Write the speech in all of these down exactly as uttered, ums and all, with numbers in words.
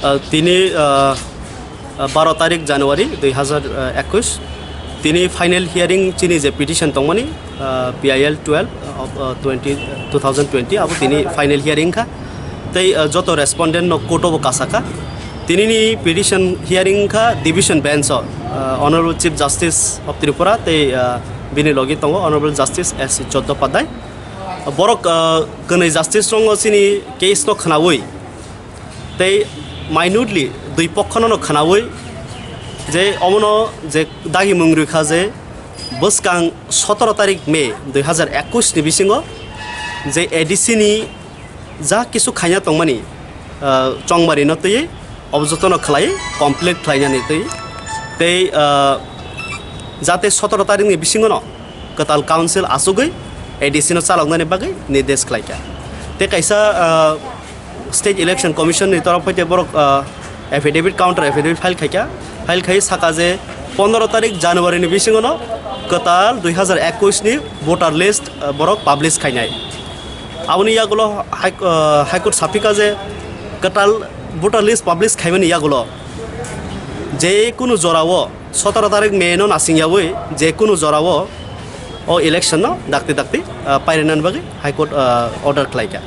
Uh, tini uh, uh, baro tarik January dui hazar ekush, tini final hearing chini je petition tongmani, uh, P I L twelve of uh, twenty, two thousand twenty, abo tini final hearing kha. Tei uh, joto respondent no court o bo kasaka. Tini ni petition hearing kha division bench o, uh, Honorable Chief Justice of Tripura tei uh, bini logi tongo Honorable Justice S Chattopadhyay. Borok uh, kwnwi justice rongo chini case no khnaui tei minutely dui pokhono no khnaui je omono je dagi mung rwkha je bwskang sotoro tarik May dui hazar ekush ni bisingo je A D C ni ja kisu khaina tongmani, ah, chongmari no twi obo jotono khlai complete khlainani twi tei, ah, jate sotoro tarik ni bisingo no kwtal council asugwi A D C no chaloknani bagwi nirdesh khlaikha. Tei kaisa, ah, State Election Commission ni torof hoite borok, ah, affidavit, counter affidavit file khaikha. File khai saka je pondro tarik January ni bisingo no kwtal dui hazar ekush ni voter list, ah, borok publish khainai. Aboni yagulo High, ah, High Court sapikha je kwtal voter list publish khaimani yagulo je kunu jorao sotoro tarik May no nasing yaui je kunu jorao o election no dakti dakti, ah, pairwnani bagwi High Court, ah, order khlaikha.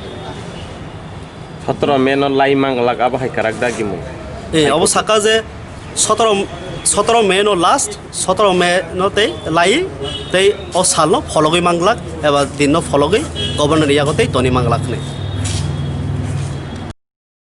Sotoro May no lai manglak abo hai kwrak dagimung. Eh, abo saka je sotoro, sotoro May no last, sotoro May no tei lai tei o sal no phologwi manglak eba din no phologwi governor yago tei toni manglak hinwi.